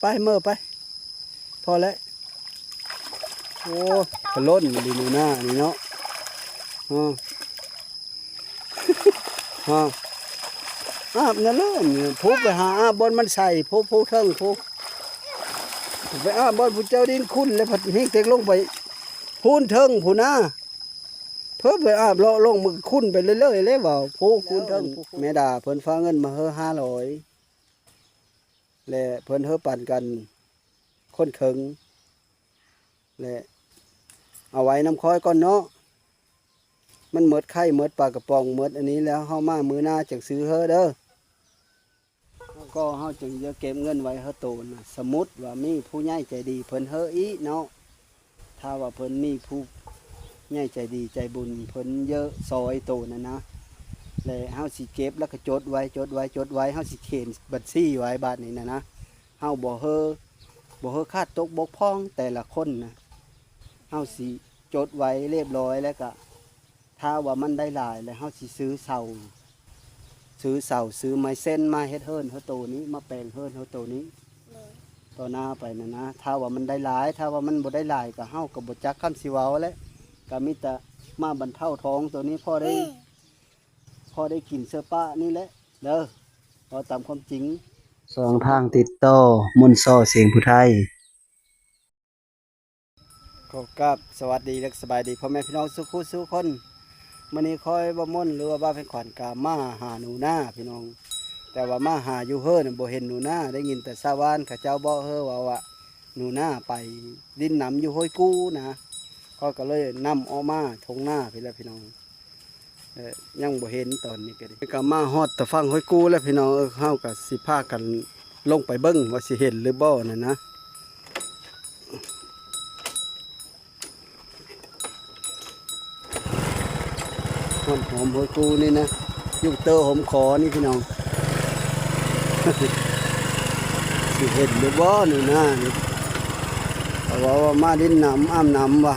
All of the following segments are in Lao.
ໄປເມີໄປ ພໍແລ້ວ. ໂອ້ ຂະຫຼົ່ນອີ່ຫຼີໜູນານີ້ເນາະ. ຮະ ຮະ ອາບນະເລີນ ພູໄປຫາອາບບ່ອນມັນໃສ ພູ ພູເທິງພູ ໄປອາບບ່ອນຜູ້ເຈົ້າດິນຂຸດ ແລ້ວພັດເຮງເຕັກລົງໄປພູນເທິງພຸ້ນນາ. ເພິ່ນໄປອາບເລາະລົງ ມັນຂຸດໄປເລື້ອຍໆ ແລ້ວວ່າພູຄູນເທິງ. ແມ່ດາເພິ່ນຝາກເງິນມາເຮີຫ້າຮ້ອຍ ແລະ ເພິ່ນເຮີປັນກັນຄົນເຄິ່ງ ແລະ ເອົາໄວ້ນຳຂ້ອຍກ່ອນເນາະ. ມັນໝົດໄຂ່ ໝົດປາກະປ໋ອງ ໝົດອັນນີ້ແລ້ວ ເຮົາມາມື້ໜ້າຈັ່ງຊື້ເຮີເດີ. ແລ້ວກໍເຮົາຈຶ່ງຈະເກັບເງິນໄວ້ເຮີໂຕນະ. ສົມມຸດວ່າມີຜູ້ໃຫຍ່ໃຈດີເພິ່ນເຮີອີກເນາະ ຖ້າວ່າເພິ່ນມີຜູ້ໃຫຍ່ໃຈດີໃຈບຸນ ເພິ່ນເຢີຊອຍໂຕນັ້ນນະ ແລະ ເຮົາຊິເກັບ ແລ້ວກໍຈົດໄວ້ ຈົດໄວ້ ຈົດໄວ້ ເຮົາຊິຂຽນບັນຊີໄວ້ບາດນີ້ນະນະ. ເຮົາບໍ່ເຮີ ບໍ່ເຮີຂາດຕົກບົກຜ່ອງແຕ່ລະຄົນນະ ເຮົາຊິຈົດໄວ້ລຽບລ້ອຍ ແລ້ວກະ ຖ້າວ່າມັນໄດ້ຫຼາຍແລ້ວ ເຮົາຊິຊື້ເສົາ ຊື້ເສົາ ຊື້ໄມ້ເສັ້ນມາເຮັດເຮືອນເຮົາໂຕນີ້ ມາແປງເຮືອນເຮົາໂຕນີ້ ໂດຍ ຕໍ່ໜ້າໄປນັ້ນນະ. ຖ້າວ່າມັນໄດ້ຫຼາຍ ຖ້າວ່າມັນບໍ່ໄດ້ຫຼາຍ ກໍເຮົາກໍບໍ່ຈັກຄຳຊິເວົ້າແຫຼະ ກໍມີແຕ່ມາບັນເທົາທ້ອງໂຕນີ້ ພໍໄດ້ ພໍໄດ້ກິນເສືອປະນີ້ແຫຼະເດີ ເວົ້າຕາມຄວາມຈິງ. ຊ່ອງທາງຕິດຕໍ່ ມົນຊໍ ສຽງຜູ້ໄທ. ຂໍກາບສະຫວັດດີ ແລະ ສະບາຍດີພໍ່ແມ່ພີ່ນ້ອງສູ່ຜູ້ສູ່ຄົນ. ມື້ນີ້ຂ້ອຍ ບ່າວມົນ ຫຼືວ່າບ່າວເພັງຂວັນ ກະມາຫາໜູນາພີ່ນ້ອງ ແຕ່ວ່າມາຫາຢູ່ເຮີນະ ບໍ່ເຫັນໜູນາ ໄດ້ຍິນແຕ່ຊາວບ້ານເຂົາເຈົ້າບອກເຮີເວົ້າວ່າ ໜູນາໄປຫຼິ້ນນ້ຳຢູ່ຫ້ວຍກູນະ ຂ້ອຍກໍເລີຍນຳອອກມາທົ່ງນາພີ້ແຫຼະພີ່ນ້ອງ. ເອີ ຍັງບໍ່ເຫັນຕອນນີ້ກໍດີ ກໍມາຮອດຕະຝັ່ງຫ້ວຍກູແລ້ວພີ່ນ້ອງເອີຍ. ເຮົາກໍຊິພາກັນລົງໄປເບິ່ງວ່າຊິເຫັນຫຼືບໍ່ນັ້ນນະ. ຮອດຫອມຫ້ວຍກູນີ້ນະ ຢູ່ເຕີໂຮມຂໍນີ້ພີ່ນ້ອງ ຊິເຫັນຫຼືບໍ່ນີ້ນະ ນີ້ ເຂົາເວົ້າວ່າມາຫຼິ້ນນ້ຳ ອາບນ້ຳວ່າ.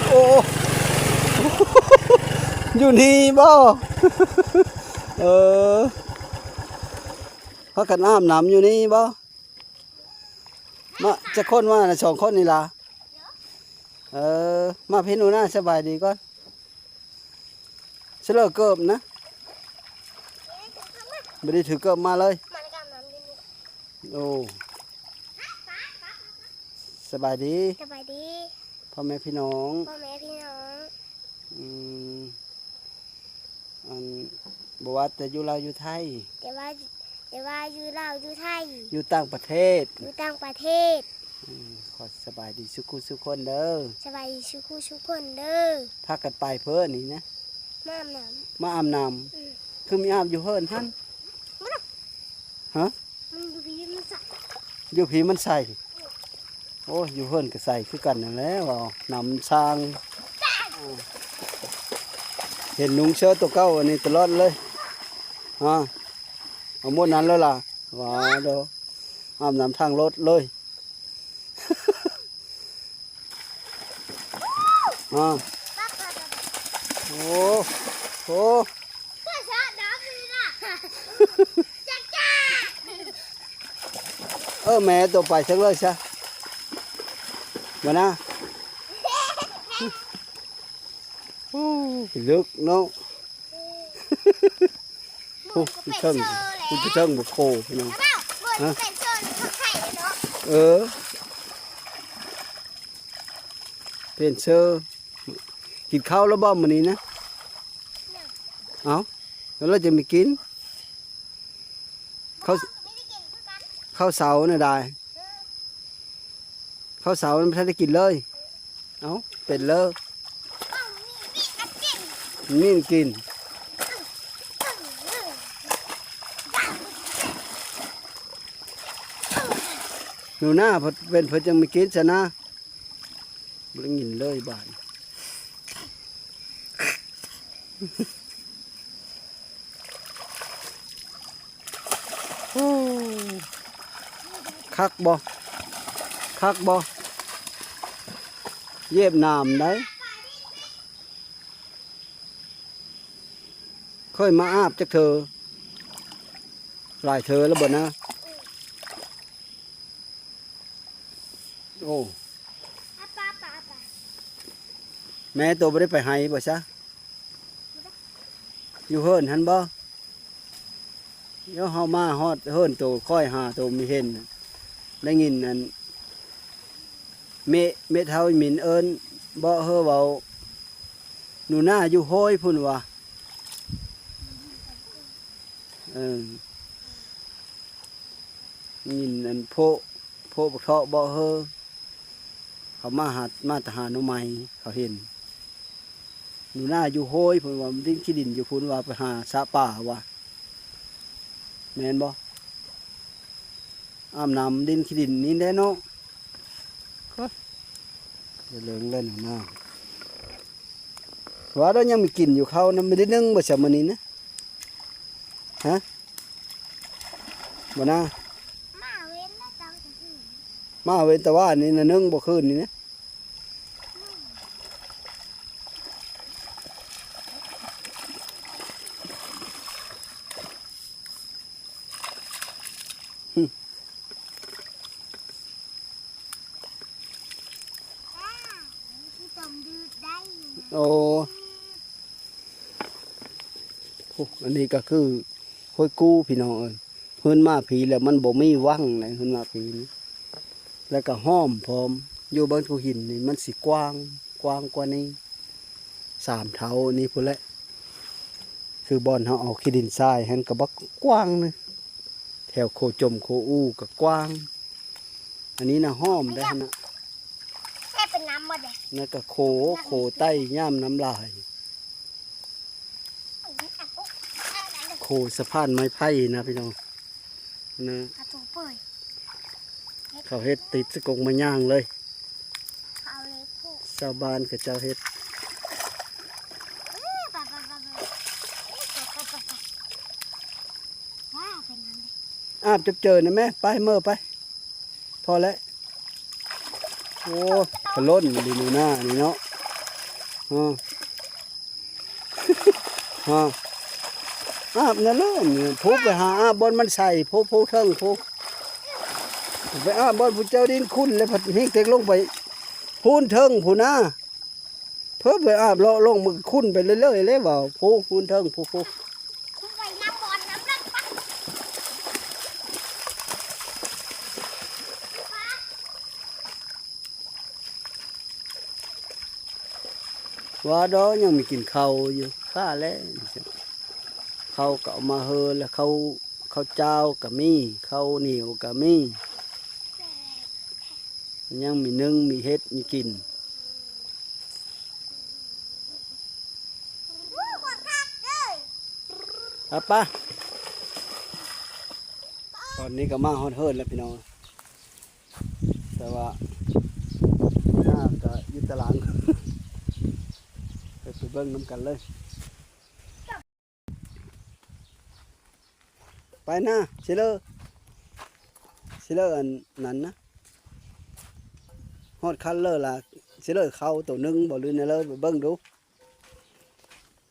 ໂອ້ ຢູ່ນີ້ບໍ່? ເອີ ພາກັນອາບນ້ຳຢູ່ນີ້ບໍ່? ມາຈັກຄົນມານະ? ສອງຄົນນີ້ລະ. ເອີ ມາພີ້ໜູນາ ສະບາຍດີກ່ອນ. ສະເລີເກີບນະ ບໍ່ໄດ້ຖືເກີບມາເລີຍ. ໂອ້ ສະບາຍດີ ສະບາຍດີ ພໍ່ແມ່ພີ່ນ້ອງ ພໍ່ແມ່ພີ່ນ້ອງ. ອືມ ອັນ ບໍ່ວ່າແຕ່ຢູ່ລາວຢູ່ໄທ ແຕ່ວ່າ ແຕ່ວ່າຢູ່ລາວຢູ່ໄທ ຢູ່ຕ່າງປະເທດ ຢູ່ຕ່າງປະເທດ. ອືມ ຂໍສະບາຍດີສູ່ຄູ່ສູ່ຄົນເດີ ສະບາຍດີສູ່ຄູ່ສູ່ຄົນເດີ. ພາກັນໄປເພີ້ນີ້ນະ ມາອາບນ້ຳ ມາອາບນ້ຳ. ອືມ ຄືມີອາບຢູ່ເຮືອນຫັ້ນ ບໍ່ນະ ຮະ? ມັນຢູ່ພີ້ມັນໃສ ຢູ່ພີ້ມັນໃສ. ໂອ້ຍ ຢູ່ເຮືອນກໍໃສຄືກັນນັ້ນແຫຼະ ວ່ານ້ຳຊ່າງ ເຫັນນຸ່ງເຊີໂຕເກົ່າອັນນີ້ຕະຫຼອດເລີຍ. ຮະ? ເອົາໝົດນັ້ນແລ້ວລະ ວ່າໂດ ອາບນ້ຳທາງລົດເລີຍ. ອາ ໂອ້ ໂອ້ ເອີ ແມ່ໂຕໄປເທິງເລີຍຊະ ບໍ່ນະ. ໂອ້ ເລິກເນາະ. ໂອ້ ເທິງ ເທິງບັກໂຄພີ່ນ້ອງ. ຮະ? ເອີ ເປັນເຊີ. ກິນເຂົ້າແລ້ວບໍ່ມື້ນີ້ນະ? ເອົ້າ ແລ້ວເຮົາຈະໄປກິນ ເຂົ້າ ເຂົ້າເຊົ້ານະດາຍ. ເຂົ້າເຊົ້າມັນບໍ່ທັນໄດ້ກິນເລີຍ. ເອົ້າ ເປັນເລີ ມີກິນ ໜູນາເພິ່ນເປັນ ເພິ່ນຈັ່ງມີກິນຊະນະ. ບໍ່ໄດ້ຍິນເລີຍບາດນີ້. ຄັກບໍ່? ຄັກບໍ່? ເຢັບໜາມໄດ໋. ເຄີຍມາອາບຈັກເທື່ອ? ຫຼາຍເທື່ອແລ້ວບໍ່ນາ? ໂອ້ ແມ່ໂຕບໍ່ໄດ້ໄປໄຮ່ບໍ່ຊະ? ຢູ່ເຮືອນຫັ້ນບໍ່? ດຽວເຮົາມາຮອດເຮືອນໂຕ ຂ້ອຍຫາໂຕມີເຫັນ ໄດ້ຍິນອັນ ເມະ ເມະເຖົ້າມິນເອີ້ນ ເບາະເຮີເວົ້າ ໜູນາຢູ່ໂຮຍພຸ້ນວ່າ. ເອີ ຍິນອັນໂພະ ໂພະບັກເທາະເບາະເຮີ ເຂົາມາຫາ ມາແຕ່ຫາໜໍ່ໄມ້ ເຂົາເຫັນ ໜູນາຢູ່ໂຮຍພຸ້ນວ່າ ດິນຂີ້ດິນຢູ່ພຸ້ນວ່າ ໄປຫາສະປາວ່າ ແມ່ນບໍ່? ອາບນ້ຳດິນຂີ້ດິນນີ້ແຫຼະເນາະ. ໂອ້ຍ ເຫຼືອງແລ້ວໜູນາ ວ່າແລ້ວຍັງມີກິນຢູ່ເຂົ້ານະ ບໍ່ໄດ້ໜຶ້ງບໍ່ຊະມື້ນີ້ນະ? ຮະ ບໍ່ນາ? ມາເວັນແລ້ວເຈົ້າ ມາເວັນແຕ່ວ່ານີ້ນະ ໜຶ້ງບໍ່ຄືນນີ້ນະ? ໂອ້ ໂອ້ ອັນນີ້ກໍຄືຫ້ວຍກູ່ ພີ່ນ້ອງເອີຍ. ເຮືອນໝາຜີແລ້ວມັນບໍ່ມີວັງໃດ ເຮືອນໝາຜີນີ້ ແລ້ວກໍຫອມພ້ອມ. ຢູ່ເບິ່ງພູຫີນນີ້ມັນຊິກວ້າງ ກວ້າງກວ່ານີ້ສາມເທົ່ານີ້ພຸ້ນແຫຼະ. ຄືບ່ອນເຮົາເອົາຂີ້ດິນຊາຍຫັ້ນກໍບັກກວ້າງນະ ແຖວໂຄຈົ່ມໂຄອູກໍກວ້າງ. ອັນນີ້ນະຫອມໄດ໋ຫັ້ນນະ ແຊ່ເປັນນ້ຳໝົດເດ້ ແລ້ວກໍໂຄ ໂຄໄຕ້ຍາມນ້ຳຫຼາຍ. ໂຄສະພານໄມ້ໄຜ່ນະພີ່ນ້ອງນະ ເຂົາເຮັດຕິດສະກົງມາຍ່າງເລີຍ ຊາວບ້ານເຂົາເຈົ້າເຮັດ. ອາບຈົບເຈີນະແມ່ ໄປເມີໄປ. ພໍແລ້ວ ໂອ້ ຂະຫຼົ່ນດີໜູນານີ້ເນາະ. ຮະ ຮະ ອາບນະເລີນ ຜູ້ໄປຫາອາບບ່ອນມັນໃສ ຜູ້ ຜູ້ເທິງຜູ້ ໄປອາບບ່ອນຜູ້ເຈົ້າດິນຂຸ້ນ ແລ້ວພັດເຮງເຕັກລົງໄປພູນເທິງພຸ້ນນາ. ເພິ່ນໄປອາບເລາະລົງ ມັນຂຸ້ນໄປເລື້ອຍໆເລີຍວ່າ ພູ ພູນເທິງ ພູ ພູ ວ່າດອກຍັງມີກິນເຂົ້າຢູ່ ຂ້າແລ້ວ ເຂົ້າກໍເອົາມາເຮີແລ້ວ ເຂົ້າ ເຂົ້າຈ້າວກໍມີ ເຂົ້າໜຽວກໍມີ ຍັງມີໜຶ້ງມີເຮັດມີກິນ. ອະປະ ຕອນນີ້ກໍມາຮອດເຮືອນແລ້ວພີ່ນ້ອງ ແຕ່ວ່າໜ້າກໍຢູ່ຕາລາງ ໄປ ໄປເບິ່ງນຳກັນເລີຍ. ໄປນະ ຊິເລີ ຊິເລີອັນນັ້ນນະ ຮອດຄັນເລີລະ ຊິເລີເຂົ້າໂຕໜຶ່ງບໍ່ ຫຼືແນວເລີ ໄປເບິ່ງດູ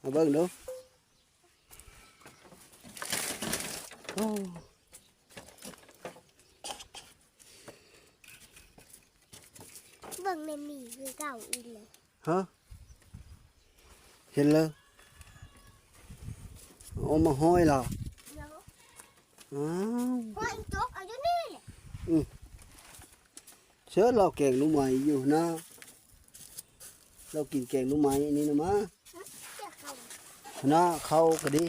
ມາເບິ່ງດູ. ໂອ້ ເບິ່ງແມ່ນມີຄືເກົ່າອີກແລ້ວ. ຮະ ເຫັນແລ້ວ ເອົາມາຫ້ອຍລະ. ດຽວ ອ້າວ ຫ້ອຍຈົກເອົາຢູ່ນີ້ແຫຼະ. ອື ເຊີນລາວແກງໜໍ່ໄມ້ຢູ່ນະ ລາວກິນແກງໜໍ່ໄມ້ນີ້ນະ ມາ. ຫະ ນະ ເຂົ້າກໍດີ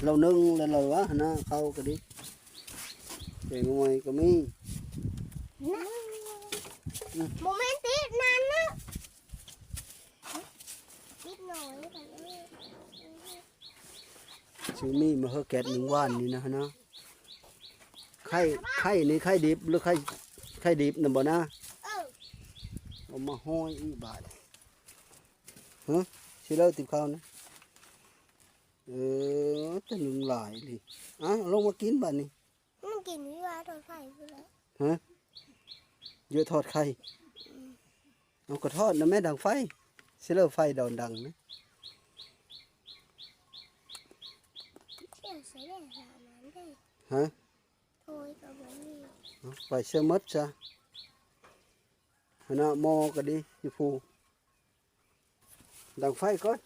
ລາວໜຶ້ງແລ້ວລາວວ່າ ຫະນະ ເຂົ້າກໍດີ ແກງໜໍ່ໄມ້ກໍມີນະ. ອື ບໍ່ແມ່ນຕິດນັ້ນນະ ຕິດໜ້ອຍ ຊິມີມາເຮີແກັດໜຶ່ງຫວ່ານນີ້ນະ ຫະນະ. ໄຂ່ ໄຂ່ນີ້ໄຂ່ດິບ ຫຼືໄຂ່ ໄຂ່ດິບນະບໍ່ນະ? ເອີ ເອົາມາຫ້ອຍອີກບາດ. ຮະ ຊິເລີຕິບເຂົ້ານະ. ເອີ ແຕ່ໜຶ່ງຫຼາຍອີ່ຫຼີ. ອາ ເອົາລົງມາກິນບາດນີ້. ມັນກິນຢູ່ວ່າໂດນໄຟພຸ້ນແຫຼະ. ຮະ ເຍາະທອດໄຂ່. ເອົາ ກໍທອດນະແມ່ ດັງໄຟ ຊິເລີໄຟດອນດັງນະ. ຮະ? ເອົາ ໄປເສີໝົດຊະ. ຫັ້ນນະ ໝໍ້ກໍດີຢູ່ພູ. ດັງໄຟກ່ອນ.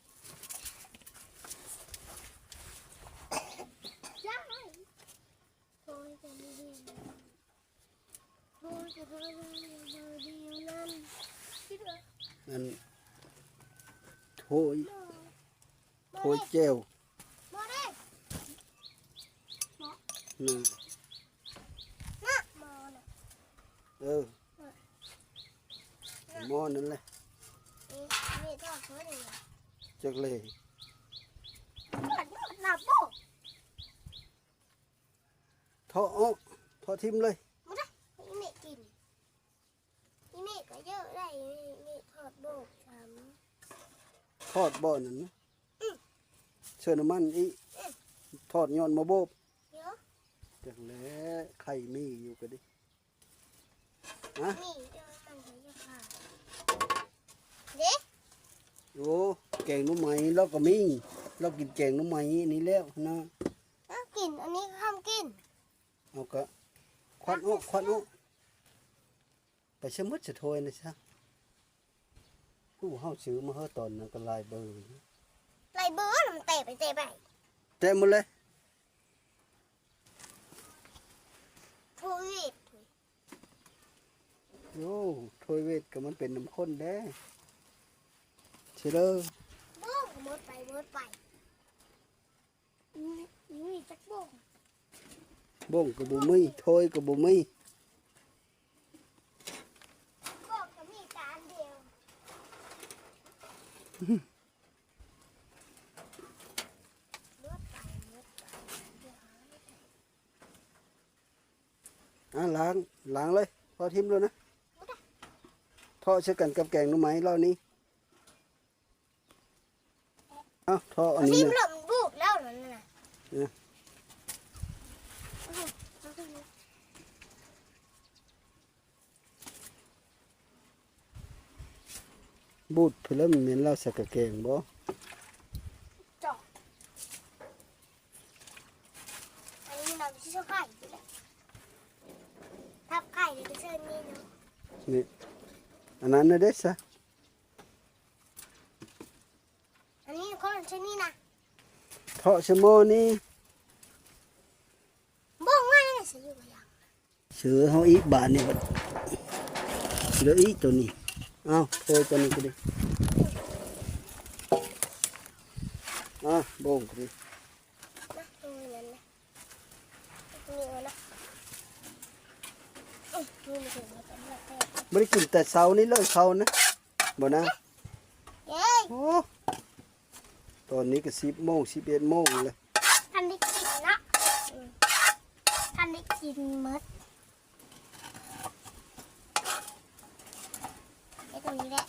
ອັນ ໂຖຍ ໂຖຍແຈ່ວ. ເອີ ໝໍ້ນັ້ນແຫຼະ. ຈັກແລະ ເທາະອອກ ເທາະຖິ້ມເລີຍ. ອີເມກກໍເຍາະໄດ້ ອີເມກທອດໂບກຊ້ຳ. ທອດບໍ່ນັ້ນນະ? ອື ເຊີນ້ຳມັນອີກ. ອື ທອດຍ້ອນມາໂບກ. ເຍາະ ຈັກແຫຼະ ໄຂ່ມີຢູ່ກໍດີ. ຮະ? ມີ ເອີ ມັນກໍຢາກຂາຍເດ້. ໂອ້ ແກງໜໍ່ໄມ້ລາວກໍມີ ລາວກິນແກງໜໍ່ໄມ້ນີ້ແລ້ວນະ. ເອົາ ກິນ ອັນນີ້ກໍຫ້າມກິນ. ເອົາ ກະຄວັນອອກ ຄວັນອອກ. ໄປຊະໝົດຊະຖ້ວຍນະຊະ. ຜູ້ເຮົາຊື້ມາເຮີຕອນນັ້ນກໍຫຼາຍເບີ ຫຼາຍເບີ ມັນແຕກໄປແຕກໄປ ແຕກໝົດເລີຍ. ໂຄວິດ ໂອ້ ໂຄວິດກໍມັນເປັນນຳຄົນເດ້. ຊິເລີ ໂອ້ ໝົດໄປ ໝົດໄປ. ມີ ມີຈັກບົ້ງ? ບົ້ງກໍບໍ່ມີ ຖ້ວຍກໍບໍ່ມີ. ບົ້ງກໍມີແຕ່ອັນດຽວ. ອ່າ ລ້າງ ລ້າງເລີຍ ພໍຖິ້ມໂລດນະ. ເທາະໃສ່ກັນກັບແກງໜໍ່ໄມ້ເຫຼົ່ານີ້. ເອົາ ເທາະອັນນີ້ ທີ່ມັນລວມບູດແລ້ວນັ້ນນະ. ເອີ ບູດເພິ່ນແລ້ວ ແມ່ນລາວໃສ່ກະແກງບໍ່? ເຈາະ ອັນນີ້ນຳຊິເຂົ້າໄຂ່ນີ້ແຫຼະ ທັບໄຂ່ນີ້ກໍເຊີນນີ້ເນາະ. ນີ້ ອັນນັ້ນນະເດ້ຊະ. ອັນນີ້ກໍເຊີນນີ້ນະ ເທາະໃສ່ໝໍ້ນີ້. ບໍ່ວ່ານັ້ນຊິຢູ່ບໍ່ຍັງ ເຊີເຮົາອີກບາດນີ້ ບາດເຫຼືອອີກໂຕນີ້. ເອົາ ໂທຍໂຕນີ້ກໍດີ. ອ່າ ໂບງກໍດີ. ບໍ່ໄດ້ກິນແຕ່ເຊົ້ານີ້ເລີຍເຂົ້ານະ ບໍ່ນາ. ໂອ້ ຕອນນີ້ກໍສິບໂມງ ສິບເອັດໂມງແລ້ວ ທັນໄດ້ກິນເນາະ. ອື ທັນໄດ້ກິນໝົດ. ເຮັດຕົງນີ້ແຫຼະ.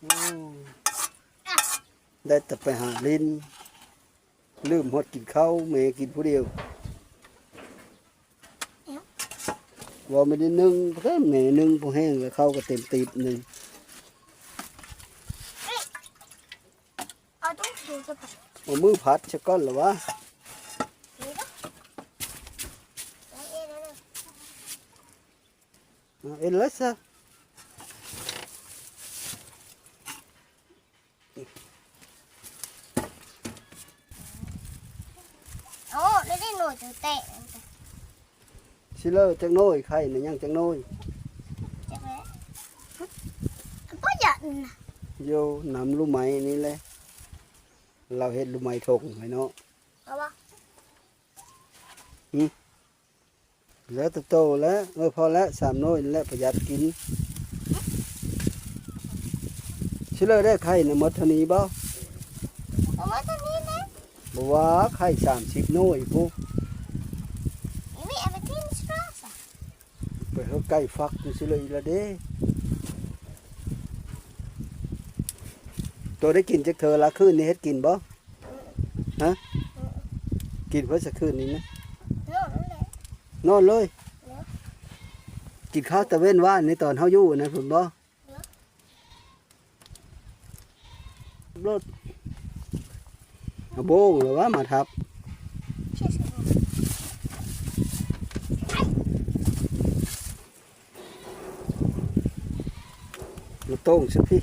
ໂອ້ ໄດ້ແຕ່ໄປຫາຫຼິ້ນ ລືມຮອດກິນເຂົ້າ ແມ່ກິນຜູ້ດຽວ. ເອົ້າ ວ່າແມ່ນໜຶ່ງ ແມ່ໜຶ່ງພໍແຫ້ງແລ້ວ ເຂົ້າກໍເຕັມຕີບໜຶ່ງ. ເອົາ ເອົາມືຜັດຊະກ່ອນລະວະ. ເອົາເອັນເລີຍຊະ. ໂອ້ ໄດ້ໜ່ວຍແຕກ. ຊິເລີຈັກໜ່ວຍ ໄຂ່ນະຍັງຈັກໜ່ວຍ? ຈັກແຫຼະ ບໍ່ຢາກນະ. ຢູ່ນຳລູກໄມ້ນີ້ແຫຼະ ລາວເຮັດລູກໄມ້ຖົງໄວ້ເນາະ. ເອົາບໍ່? ຫື? ແລ້ວແຕ່ໂຕແຫຼະ. ເອີ ພໍແລ້ວ ສາມໜ່ວຍນີ້ແຫຼະ ປະຢັດກິນ. ຊິເລີໄດ້ໄຂ່ນະໝົດເທົ່ານີ້ບໍ່? ປະມານເທົ່ານີ້ແຫຼະ. ບໍ່ວ່າ ໄຂ່ສາມສິບໜ່ວຍພຸ້ນ. ໄປເຮີໄກ່ຟັກຢູ່ຊິເລີອີກລະເດ້. ໂຕໄດ້ກິນຈັກເທື່ອລະ ຄືນນີ້ເຮັດກິນບໍ່? ຮະ? ກິນເພິ່ນສະຄືນນີ້ນະ. ນອນເລີຍ. ເນາະ ກິນຂ້າວຕາເວັນວານນີ້ຕອນເຮົາຢູ່ນັ້ນພຸ້ນບໍ່? ເນາະ ລົດ ເອົາໂບ້ງແລ້ວວ່າມາທັບ. ມາໂຕ່ງຊະພີ້.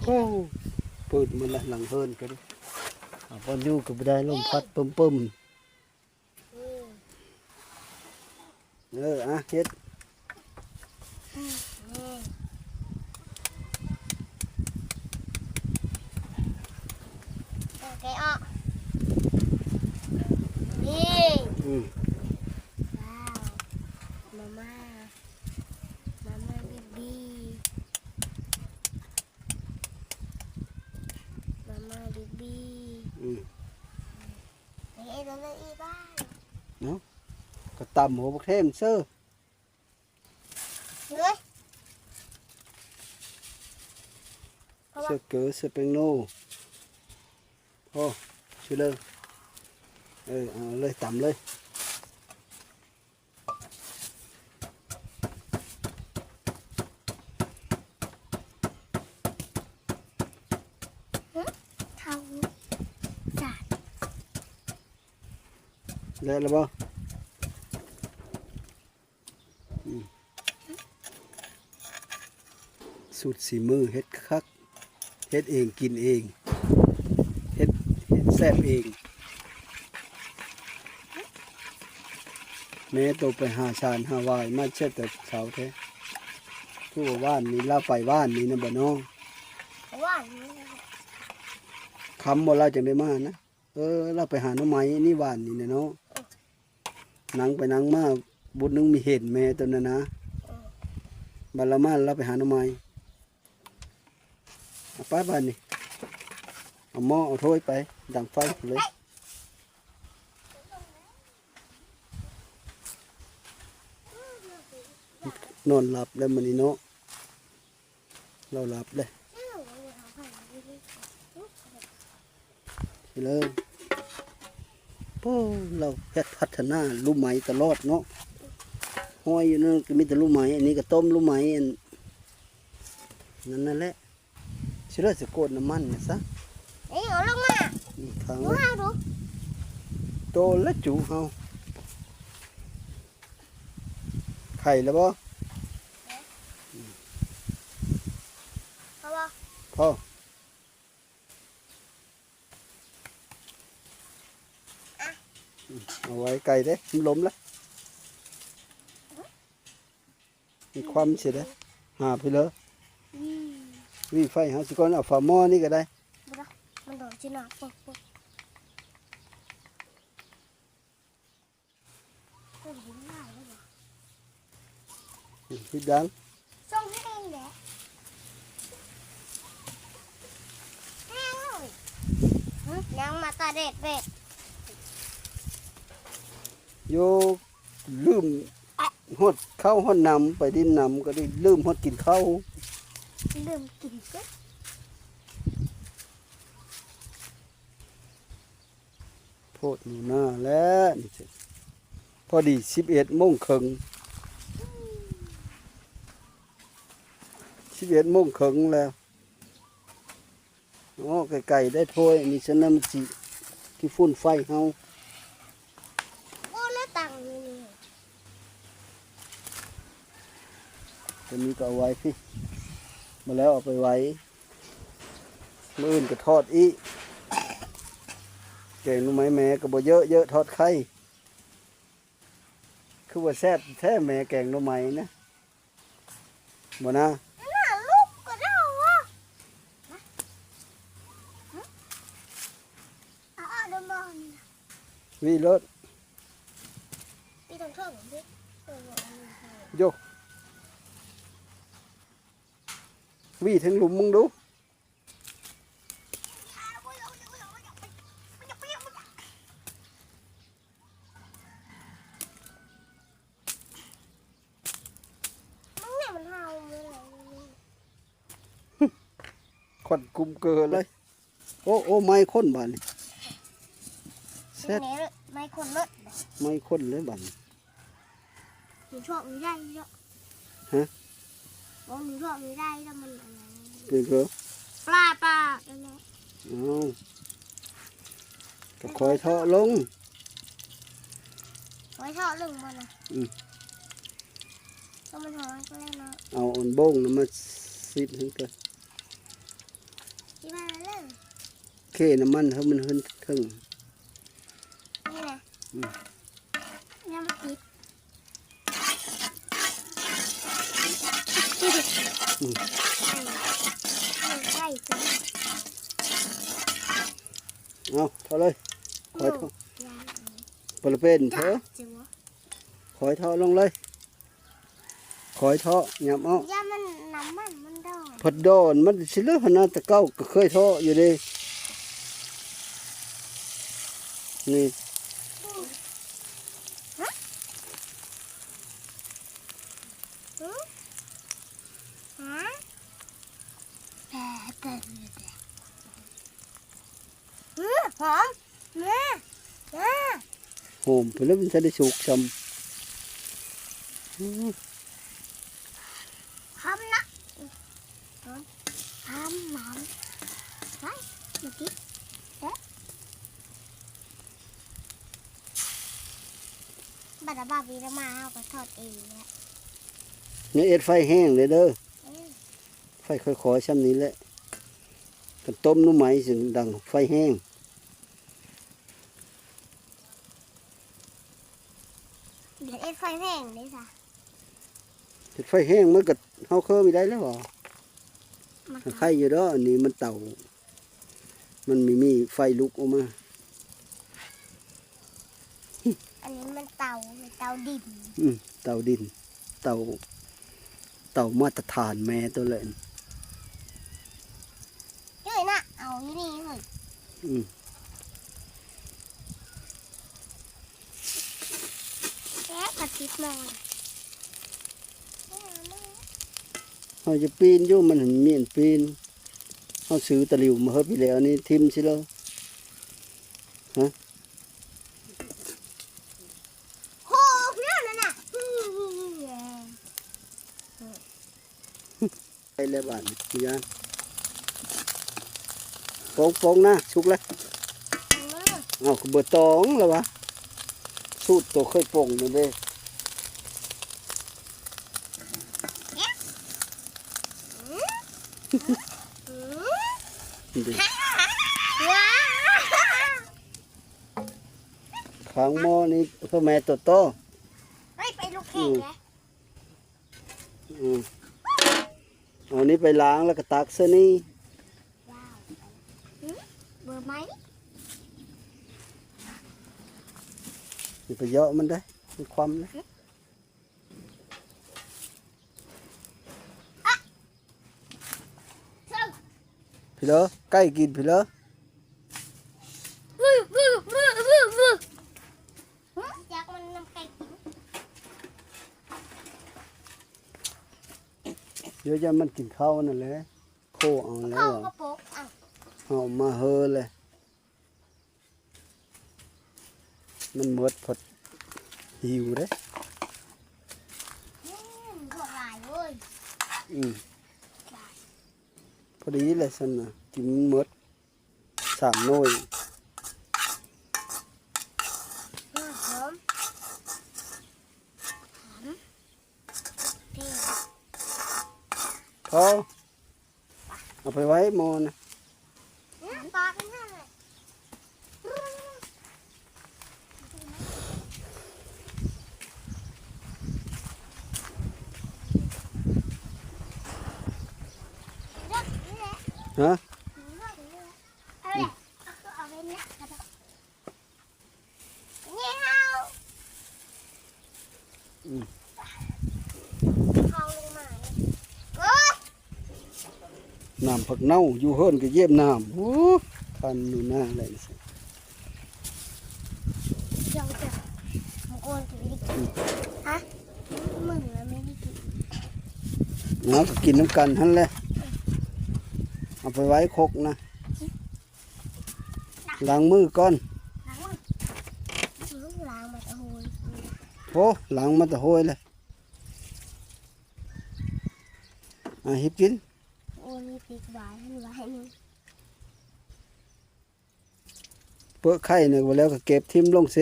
ໂອ້ ເປີດໝົດລະ ຫຼັງເຮືອນກໍດີ. ເອົາບ່ອນຢູ່ກໍບໍ່ໄດ້ ລົມພັດປຶ້ມໆ. ເອີ ອະ ເຮັດ ແກະອອກ ນີ້ ອືມ ວ້າວ ມາມ່າ ມາມ່າບີບີ ມາມ່າບີບີ ອືມ. ເຮັດອັນນັ້ນອີກບ້າງ ເນາະ ກະຕຳຫົວບັກແທງເຊີ ເອີຍ ເຊີເກີ ເຊີແປ້ງໂນ ພໍ ຊິເລີຍ ເອີ ເອົາເລີຍ ຕຳເລີຍ. ເຂົ້າຈານ ແລ້ວລະບໍ່? ອືມ ສູດສີມືເຮັດຄັກ ເຮັດເອງກິນເອງ ເຮັດ ເຮັດແຊບເອງ. ແມ່ໂຕໄປຫາສານຫາຫວາຍມາແຊບແຕ່ເຊົ້າແທ້. ຄືວ່າວານນີ້ລາວໄປວານນີ້ນະບໍ່ນ້ອງ? ວານນີ້ ຄ່ຳບໍ່ລາວຈັ່ງໄດ້ມານະ? ເອີ ລາວໄປຫາໜໍ່ໄມ້ນີ້ວານນີ້ນະເນາະ. ເອີ ນັ່ງໄປນັ່ງມາ ບຸດໜຶ່ງມີເຫັນແມ່ໂຕນັ້ນນະ. ເອີ ບັດລາວມາລາວໄປຫາໜໍ່ໄມ້. ເອົາໄປບາດນີ້ ເອົາໝໍ້ເອົາຖ້ວຍໄປ ດັງໄຟເລີຍ. ນອນຫຼັບແລ້ວມື້ນີ້ເນາະ ລາວຫຼັບແລ້ວ. ເລີຍ ໂອ້ ລາວພັດທະນາລຸມໄມ້ຕະຫຼອດເນາະ. ຫ້ອຍຢູ່ນັ້ນກໍມີແຕ່ລຸມໄມ້ ອັນນີ້ກໍຕົ້ມລຸມໄມ້ ອັນນັ້ນນັ້ນແຫຼະ. ຊິເລີຍ ຊິໂກດນ້ຳມັນນີ້ຊະ. ເອີ ເອົາລົງມາ ອືມ ຂ້າງ ດູ ເອົາດູ ໂຕລະຈຸເຮົາ. ໄຂ່ລະບໍ່? ພໍບໍ່? ພໍ. ອະ ອືມ ເອົາໄວ້ໄກເດ້ ມັນລົມລະ. ມີຄວັນຊິໄດ້ຫາໄປເລີຍ. ອືມ ຫວີ້ໄຟຫາຊິກ່ອນ ເອົາຝາໝໍ້ນີ້ກໍໄດ້. ບໍ່ໄດ້ ມັນໂດນຊິໜາ ໂອ້ ໂອ້. ເຮັດຫຍັງ? ສົ່ງໃຫ້ເອງແຫຼະ. ຫຶ ຍັງມາຕາແດດແບດ. ໂຍ ລືມຮອດເຂົ້າຮອດນ້ຳ ໄປດິນນ້ຳກໍໄດ້ ລືມຮອດກິນເຂົ້າ ລືມກິນເກີ. ໂພດໜູນາແລ້ວນີ້ ພໍດີສິບເອັດໂມງເຄິ່ງ ສິບເອັດໂມງເຄິ່ງແລ້ວ. ໂອ້ ໄກໆ ໄດ້ຖ້ວຍ ມີສະນຳຊິຂີ້ຝຸ່ນໄຟເຮົາ. ໂອ້ ໜ້າຕັງນີ້ ຕົວນີ້ກໍເອົາໄວ້ພີ້ ມາແລ້ວເອົາໄປໄວ້ ມື້ອື່ນກໍທອດອີກ. ແກງໜໍ່ໄມ້ແມ່ກໍບໍ່ເຍີະ ເຍີະທອດໄຂ່. ຄືວ່າແຊບແທ້ແມ່ແກງໜໍ່ໄມ້ນະ ບໍ່ນາ? ໜ້າລູກກໍໄດ້ຫວາ? ຫຶ ເອົາອອກເດີບໍ່ນີ້ນະ ຫວີ້ໂລດ ປີທາງເທິງເດ້. ໂຢ ຫວີ້ເທິງລຸ່ມມຶງດູ. ມັນເຫັນມັນເຫົ່າເລີຍ. ຄວັນກຸມເກີເລີຍ. ໂອ້ ໂອ້ ໄໝ້ຄົນບາດນີ້ ແຊດ ແມ່ນແຫຼະ ໄໝ້ຄົນເລີດ ໄໝ້ຄົນເລີຍບາດນີ້. ມັນຊອກມັນໃຫຍ່ເນາະ ຮະ ບໍ່ ມັນຊອກມັນໃຫຍ່ແລ້ວມັນອັນນັ້ນ ເປັນເພິ່ນ ປາ ປາ ອັນນັ້ນ. ເອົ້າ ກໍຄ່ອຍເທາະລົງ ຄ່ອຍເທາະລົງບໍ່ນະ? ອືມ ກໍມັນຮ້ອນກໍແລ້ວເນາະ. ເອົາອັນບົ້ງນຳມາຊິດໃຫ້ກ່ອນ ຊິມາເລີຍ. ເຄນ້ຳມັນໃຫ້ມັນຂຶ້ນເທິງ ນີ້ນະ. ອືມ ຍັງບໍ່ຕິດ. ອືມ ເອົາເທາະເລີຍ ຄ່ອຍເທາະ ບໍ່ລະເປັນເພີ ຄ່ອຍເທາະລົງເລີຍ. ຄ່ອຍເທາະ ຫຍັບເອົາ ຢ້ານມັນ ນ້ຳມັນມັນດອນ ພັດດອນມັນຊິເລີຫັ້ນນະ. ແຕ່ເກົ່າກໍເຄີຍເທາະຢູ່ເດ້ ນີ້ ຫອມ ແຕ່ ແຕ່ ແຕ່ ອື ຫອມ ແມ່ ແມ່ ຫອມພຸ້ນແຫຼະ ມັນທັນໄດ້ສຸກຊ້ຳ. ອື ຫອມນະ ຫອມ ຫອມ ຫອມ ໄປ ມາຕິດ ເອີ ບັດວ່າບີລະມາ ເຮົາກໍທອດເອງແຫຼະ. ຢ່າເຮັດໄຟແຮງເດີ້ ເອີ ໄຟຄ່ອຍໆ ຊ່ຳນີ້ແຫຼະ. ຄັນຕົ້ມໜໍ່ໄມ້ຊິດັງໄຟແຮງ ຢ່າເຮັດໄຟແຮງເດ້ຊະ. ເຮັດໄຟແຮງມັນກໍ ເຮົາເຄີມີໄດ້ແລ້ວຫວາ? ມັນກໍ ໄຄຢູ່ດອກ ອັນນີ້ມັນເຕົາ ມັນມີ ມີໄຟລຸກອອກມາ. ອັນນີ້ມັນເຕົາ ເຕົາດິນ ອືມ ເຕົາດິນ ເຕົາ ເຕົາມາດຕະຖານແມ່ໂຕແຫຼະ. ເອີຍນະ ເອົາຢູ່ນີ້ເຮີ້ຍ ອືມ ແຕ່ກໍຕິດໝໍ້. ເຮົາຈະປີນຢູ່ ມັນມີອັນປີນ. ເຮົາຊື້ຕະຫຼິວມາເຮີ້ຍ ປີແລ້ວນີ້ຖິ້ມຊິເລີຍ ຮະ. ໂຫ ເພື່ອນນັ້ນນະ ໄດ້ແລ້ວບາດນີ້ ຢ້ານ ໂປ່ງໆ ນະ ສຸກແລ້ວ. ເອົາ ກໍເບີຕອງແລ້ວວະ ສູດໂຕເຄີຍປົ່ງນັ້ນເດ້. ຂ້າງໝໍ້ນີ້ ພໍ່ແມ່ໂຕໂຕ ໄປ ໄປລູກແຂກແຫຼະ. ອືມ ເອົານີ້ໄປລ້າງ ແລ້ວກໍຕັກໃສ່ນີ້. ຫືມ ເບີໄມ້ ຢ່າໄປເຍາະມັນເດີ້ ມັນຄວ່ຳເດີ້. ພີ້ເລີ ໄກ່ກິນພີ້ເລີ. ຈັກມັນນຳໄກ່ກິນ ດຽວຢ້ານມັນກິນເຂົ້ານັ້ນແຫຼະ. ໂຄເອົາແລ້ວ ເອົາມາເຮີແຫຼະ. ມັນໝົດ ພໍຫິວເດ້. ອືມ ພໍດີແຫຼະຊັ້ນນະ ກິນໝົດສາມໜ່ວຍ. ອືມ ຫອມ ຫອມ ພໍ ເອົາໄປໄວ້ໝໍ້ນະ. ຮະ? ນີ້ເຮົາ ອືມ ເຮົາລົງມານີ້ ໂອ້ຍ ນ້ຳຜັກເນົ່າ ຢູ່ເຮືອນກໍຢຽບນ້ຳ. ໂອ້ ຄັນຢູ່ໜ້າແຫຼະ. ເຈົ້າ ເຈົ້າ ມັງກອນກໍໄດ້ກິນ ອືມ ຮະ ມຶງລະໄມ່ໄດ້ກິນ. ເອົາ ກໍກິນນຳກັນຫັ້ນແຫຼະ ເອົາໄປ ໄວ້ຄົກນະ ລ້າງມືກ່ອນ ລ້າງມື ລ້າງມາແຕ່ໂຮຍ ໂອ້ ລ້າງມາແຕ່ໂຮຍເລີຍ ອ່າ ຮີບກິນ ໂອ້ ມີຕິດຫວານ ຫວານ ເປິກໄຂ່ນີ້ບໍ່ແລ້ວກໍເກັບຖິ້ມລົງເສ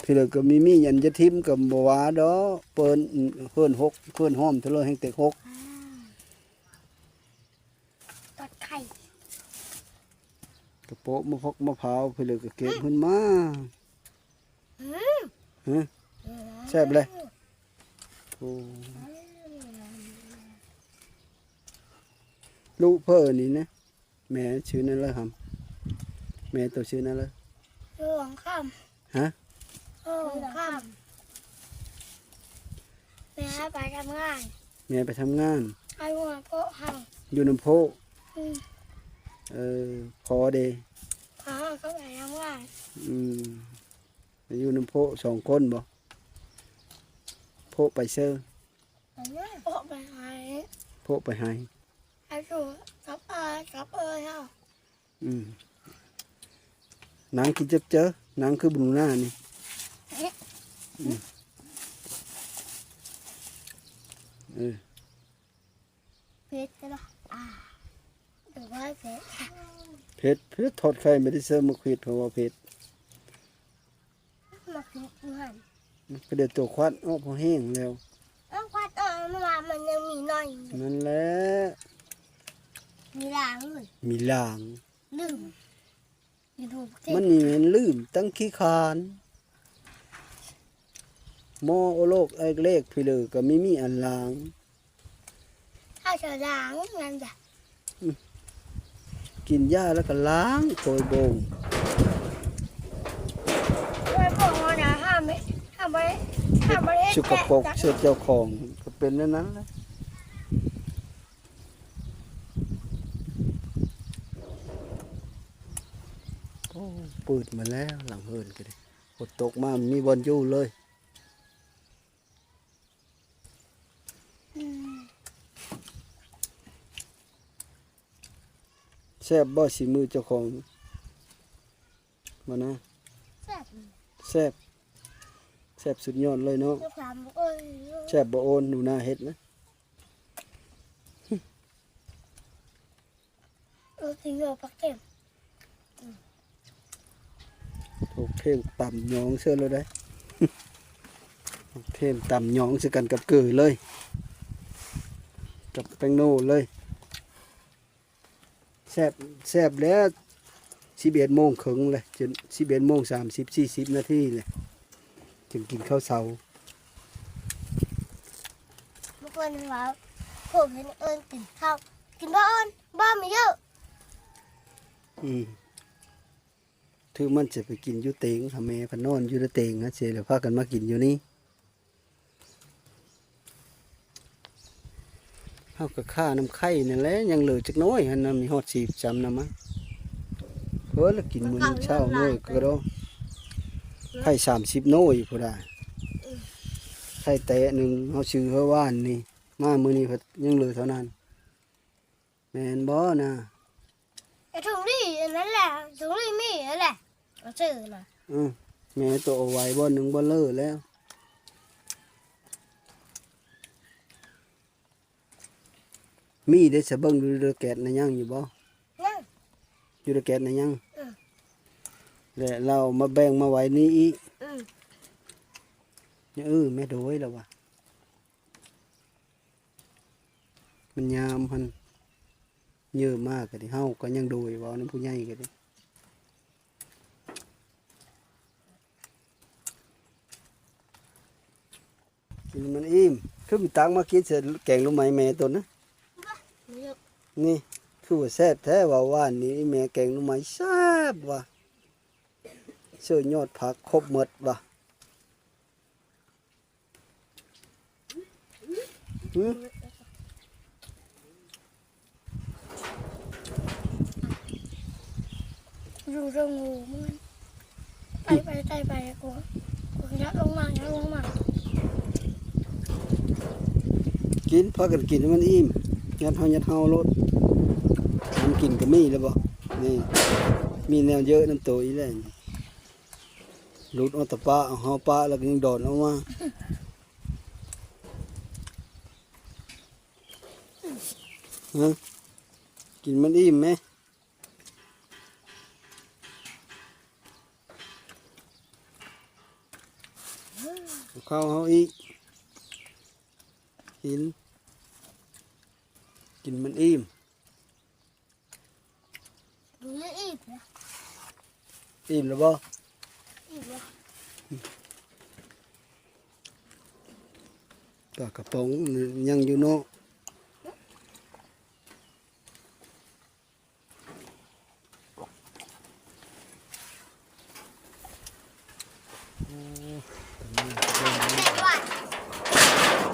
ເທື່ອກໍມີ ມີອັນຈະຖິ້ມກໍບໍ່ວ່າດອກ ເປີນເຮືອນຫົກ ເຮືອນຫ້ອມເທື່ອແຮ່ງແຕກຫົກ ຕັດໄຂ່ ກະໂປະມະພົກມະພ້າວ ເພື່ອກໍເກັບຂຶ້ນມາ ອືມ ຮະ ແຊບເລີຍ ໂອ້ ລູກເພິ່ນນີ້ນະ ແມ່ຊື່ນັ້ນເລີຍຫຳ ແມ່ໂຕຊື່ນັ້ນເລີຍ ຫຼວງຄຳ ຮະ ຫຼວງຄຳ ແມ່ໄປທຳງານ ແມ່ໄປທຳງານ ໃຫ້ຫົວໂພະເຮົາ ຢູ່ນຳໂພະ ອືມ ເອີ ພໍ່ເດ ພໍ່ເຮົາກໍໄປທຳງານ ອືມ ຢູ່ນຳໂພະສອງຄົນບໍ ໂພະໄປເຊີ ໂພະໄປໄຮ່ ໂພະໄປໄຮ່ ໄປສູ່ກັບອາກັບເອີຍເຮົາ ອືມ ນັ່ງກິນເຈີຍໆ ນັ່ງຄືບຸນໜ້ານີ້ ອືມ ເອີ ເຜັດເດີ ອາ ເຜັດ ເຜັດ ເຜັດ ທອດໄຂ່ບໍ່ໄດ້ໃສ່ໝາກເຜັດ ເພາະວ່າເຜັດ ໝາກເຜັດຢູ່ຫັ້ນ ມັນກໍໄດ້ຕົວຄວັນອອກພໍແຫ້ງແລ້ວ ເອົາຄວັນອອກ ມັນວ່າມັນຍັງມີໜ້ອຍຢູ່ ນັ້ນແຫຼະ ມີລາງເລີຍ ມີລາງ ລືມ ມັນນີ້ແມ່ນລືມຕັ້ງຂີ້ຄ້ານ ໝໍ້ໂອໂລກເອກເລກພີເລີກໍມີມີອັນລາງ ເອົາສະລາງນັ້ນຈ້ະ ອືມ ກິນຢາແລ້ວກໍລ້າງໂຕຍໂບງ ໂຕຍໂບງນະ ຫ້າມ ຫ້າມບໍ່ ຫ້າມບໍ່ເຮັດ ສະກະປົກໃສ່ເຈົ້າຂອງກໍເປັນແນວນັ້ນແຫຼະ. ໂອ້ ເປີດມາແລ້ວຫຼັງເຮືອນກໍດີ ຝົນຕົກມາມີບ່ອນຢູ່ເລີຍ ອືມ ແຊບບໍ່ສີມືເຈົ້າຂອງ ບໍ່ນະ ແຊບ ແຊບ ແຊບສຸດຍອດເລີຍເນາະ ແຊບບໍ່ໂອນ ແຊບບໍ່ໂອນ ໜູນາເຮັດນະ ເອີ ກິນເຂົ້າ ຜັກເຄັມ ຜັກເຄັມຕຳຍອງເສີດເລີຍເດ້ ຜັກເຄັມຕຳຍອງໃສ່ກັນກັບເກີເລີຍ ກັບແປ້ງໂນເລີຍ. ແຊບ ແຊບແລ້ວ ສິບເອັດໂມງເຄິ່ງແລ້ວ ຈົນສິບເອັດໂມງສາມສິບ ສີ່ສິບນາທີແລ້ວ ຈຶ່ງກິນເຂົ້າເຊົ້າ ບາງຄົນວ່າ ພວກເພິ່ນເອີ້ນກິນເຂົ້າ ກິນບໍ່ເອີ້ນ ບໍ່ມີເຢີ ອືມ ຖືມັນຈະໄປກິນຢູ່ເຕີງ ຫາແມ່ເພິ່ນນອນຢູ່ເຕີງ ຫາເສຍແລ້ວພາກັນມາກິນຢູ່ນີ້. ເຮົາກໍຂ້ານຳໄຂ່ນັ້ນແຫຼະ ຍັງເຫຼືອຈັກໜ້ອຍຫັ້ນນະ ມີຮອດສີ່ສິບສາມນຳມາ ເອີ ລະກິນມື້ນີ້ເຊົ້າໜ້ອຍກໍດອກ ໄຂ່ສາມສິບໜ່ວຍພຸ້ນດາ ໄຂ່ແຕະໜຶ່ງ ເຮົາຊື້ເຮົາວານນີ້ ມາມື້ນີ້ພັດຍັງເຫຼືອເທົ່ານັ້ນ. ແມ່ນບໍ່ນະ? ໄອ້ຖົງລີ້ອັນນັ້ນແຫຼະ ຖົງລີ້ມີຫັ້ນແຫຼະ ເອົາຊື້ນະ ອື ແມ່ໂຕເອົາໄວ້ບ່ອນໜຶ່ງບໍ່ເລີແລ້ວ ມີເດ້ ສະເບິ່ງຢູ່ເດີແກັດນະ ຍັງຢູ່ບໍ່? ຍັງ ຢູ່ເດີແກັດນະ ຍັງ ອື ແລະລາວມາແບ່ງມາໄວ້ນີ້ອີກ ອື ເອີ ແມ່ໂດຍລະວ່າ ມັນຍາມຫັ້ນ ເຍີມາກະດີ ເຮົາກະຍັງໂດຍ ເວົ້ານຳຜູ້ໃຫຍ່ກະດີ ກິນມັນອີ່ມ ຄືມີຕັກມາກິນໃສ່ແກງໜໍ່ໄມ້ແມ່ຕົນນະ ນີ້ ຄືວ່າແຊບແທ້ວ່າ ຫວານນີ້ ແມ່ແກງໜໍ່ໄມ້ແຊບວ່າ ເສີຍຍອດຜັກຄົບໝົດວ່າ. ຫື ຢູ່ເທິງຫູມັນ ໄຕ່ໄປ ໄຕ່ໄປ ກູ ກູຍັດລົງມາ ຍັດລົງມາ ກິນ ພາກັນກິນໃຫ້ມັນອີ່ມ ຍັດເຮົາ ຍັດເຮົາໂລດ. ມັນກິນກໍມີແລ້ວບໍ່? ນີ້ ມີແນວເຍີະນຳໂຕອີກແລ້ວ. ຫຼຸດອອກແຕ່ປາກ ເອົາເຮົາປາກແລ້ວກໍຍັງດອນອອກມາ. ຮະ? ກິນມັນອີ່ມແມ. ເອົາເຂົ້າເຮົາອີກ. ກິນ ກິນມັນອີ່ມ. ກິນອີ່ມແລ້ວ. ອີ່ມແລ້ວບໍ່? ອີ່ມແລ້ວ. ປາກະປ໋ອງຍັງຢູ່ເນາະ.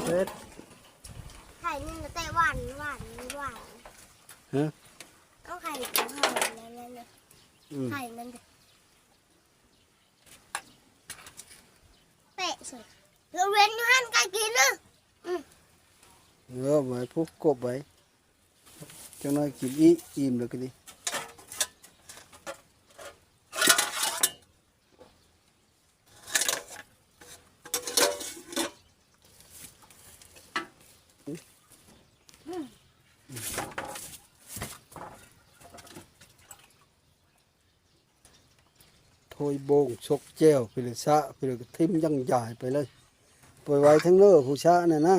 ເຮັດ ໄຂ່ໜຶ່ງກໍແຕ່ຫວານ ຫວານ ຫວານ. ຮະ? ເອົາໄຂ່ໄປເຜົາແລ້ວ ອືມ ໄຂ່ມັນເປະເສີຍ ລະເວັນຢູ່ຫັ້ນກໍກິນເດີ. ອືມ ເອີ ໄວ້ພຸ້ນ ກົບໄວ້. ຈັກໜ້ອຍກິນອີກ ອີ່ມແລ້ວກໍດີ. ຖ້ວຍໂບງ ຊົກແຈ່ວ ໄປເລີຍ ຊະໄປເລີຍ ກະຖິ້ມຢ່າງຢາຍໄປເລີຍ. ໄປໄວ້ທາງເລີຜູ້ຊະນັ້ນນະ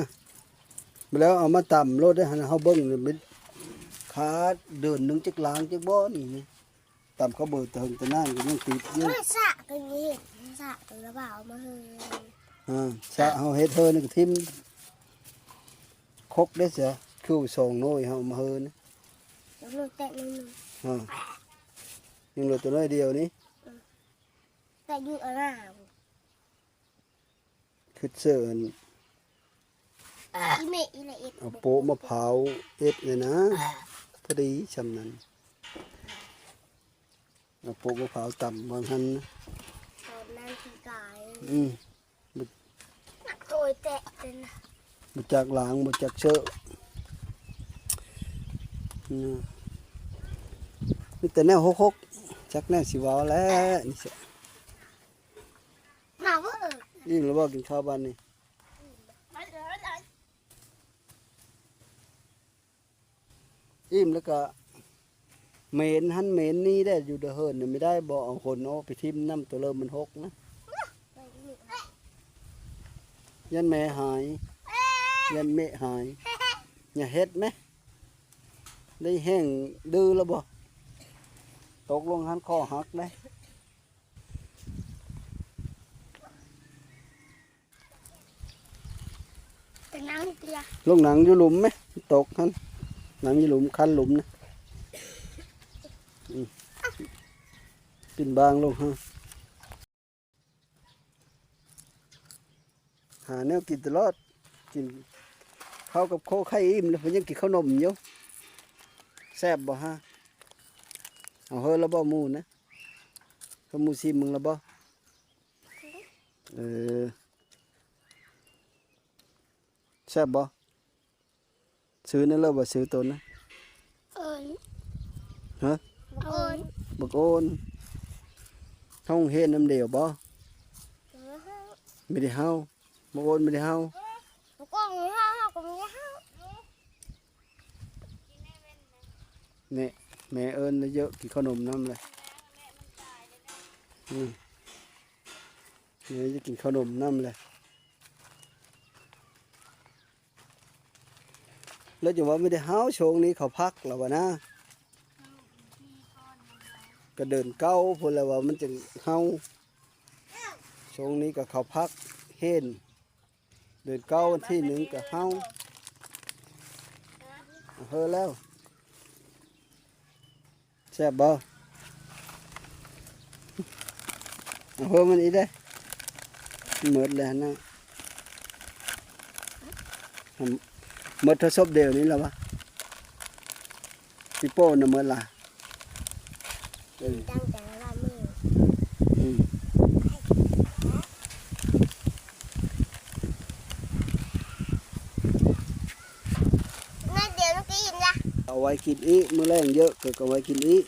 ແລ້ວເອົາມາຕຳໂລດເດ້. ຫັ້ນເຮົາເບິ່ງ ມັນຂາດເດືອນໜຶ່ງຈັກລ້າງຈັກບໍ່ນີ້. ຕຳເຂົ້າເບີແຕ່ເຫິງແຕ່ນານກໍຍັງຕິດຢູ່. ຊະກໍເຮັດ ຊະກໍລະບາຍເອົາມາເຮີ. ອາ ຊະເຮົາເຮັດເຮີນີ້ກໍຖິ້ມ ຄົກເດ້ຊະ ຄືສອງໜ່ວຍເຮົາເອົາມາເຮີນະ. ຍັງເຫຼືອແຕ່ໜ້ອຍໜຶ່ງ. ອາ ຍັງເຫຼືອແຕ່ໜ້ອຍດຽວນີ້. ອືມ ແຕ່ຢູ່ອາລາວ ຄືເຊີນ ອີເມະອີລະເອັດ ເອົາໂປະມະພ້າວເອັດນີ້ນະ ພໍດີຊ່ຳນັ້ນ. ເອົາໂປະມະພ້າວຕຳວາງຫັ້ນນະ ຕອນນັ້ນທີ່ກາຍ. ອືມ ໂອ້ຍ ແຕະເປັນ ບໍ່ຈັກລ້າງ ບໍ່ຈັກເຊີນະ. ມີແຕ່ແນວຫົກໆ ຈັກແນວຊິເວົ້າແຫຼະນີ້. ມາເວີ ອີ່ມແລ້ວບໍ່? ກິນເຂົ້າບາດນີ້. ອີ່ມແລ້ວກະເໝນຫັ້ນເໝນນີ້ແດ່ ຢູ່ເດີເຫີນນະ ມີໄດ້ບໍ່? ເອົາຂົນອອກໄປຖິ້ມນຳ ໂຕເລີ່ມມັນຫົກນະ. ຢ້ານແມ່ຫາຍ ຢ້ານເມະຫາຍ. ຢ່າເຮັດແມະ ໄດ້ແຮງດື້ແລ້ວບໍ່? ຕົກລົງຫັ້ນຄໍຫັກເດ້. ໄປນັ່ງເທື່ອ ລົງນັ່ງຢູ່ຫຼຸມແມະ ຕົກຫັ້ນ ນັ່ງຢູ່ຫຼຸມ ຄັນຫຼຸມນະ. ອືມ ປິ່ນບາງລົງຫັ້ນ ຫາແນວກິນຕະຫຼອດ ກິນເຂົ້າກັບໂຄໄຂ່ອີ່ມແລ້ວ ເພິ່ນຍັງກິນເຂົ້າໜົມຢູ່. ແຊບບໍ່ຮະ? ເອົາເຮີລະບໍ່ໝູ່ນະ? ເອົາໝູ່ຊີມເບິ່ງລະບໍ່? ເອີ ແຊບບໍ່? ຊື່ນັ້ນເລີຍບໍ່? ຊື່ໂຕນະ? ໂອນ ຮະ? ບັກໂອນ ບັກໂອນ. ເຮົາໂຮງຮຽນນຳດຽວບໍ່? ບໍ່ໄດ້ເຮົາ ບັກໂອນບໍ່ໄດ້ເຮົາ ບັກໂອນບໍ່ໄດ້ເຮົາ ເຮົາກໍບໍ່ໄດ້ເຮົາ. ນີ້ ແມ່ເອີ້ນເລີຍ ກິນເຂົ້າໜົມນຳເລີຍ. ອືມ ແມ່ຈະກິນເຂົ້າໜົມນຳເລີຍ. ແລ້ວຈັ່ງວ່າບໍ່ໄດ້ເຮົາ ຊ່ວງນີ້ເຂົາພັກແລ້ວວ່ານະ ກະເດືອນເກົ້າພຸ້ນແຫຼະວ່າມັນຈັ່ງເຮົາ. ຊ່ວງນີ້ກະເຂົາພັກຮຽນ ເດືອນເກົ້າວັນທີໜຶ່ງກະເຮົາ. ເຮີແລ້ວ ແຊບບໍ່? ເອົາເພີ່ມມັນອີກເດ້. ໝົດແລ້ວນະ ໝົດເທົ່າສົບດຽວນີ້ແລ້ວວະ. ປີໂປ້ນະໝົດລະ. ເອີ ຕັ້ງໃຈວ່າມື້ ອືມ ໜ້ອຍດຽວມັນກໍອີ່ມລະ. ເອົາໄວ້ກິນອີກ ມື້ແລງເຍາະກໍເອົາໄວ້ກິນອີກ.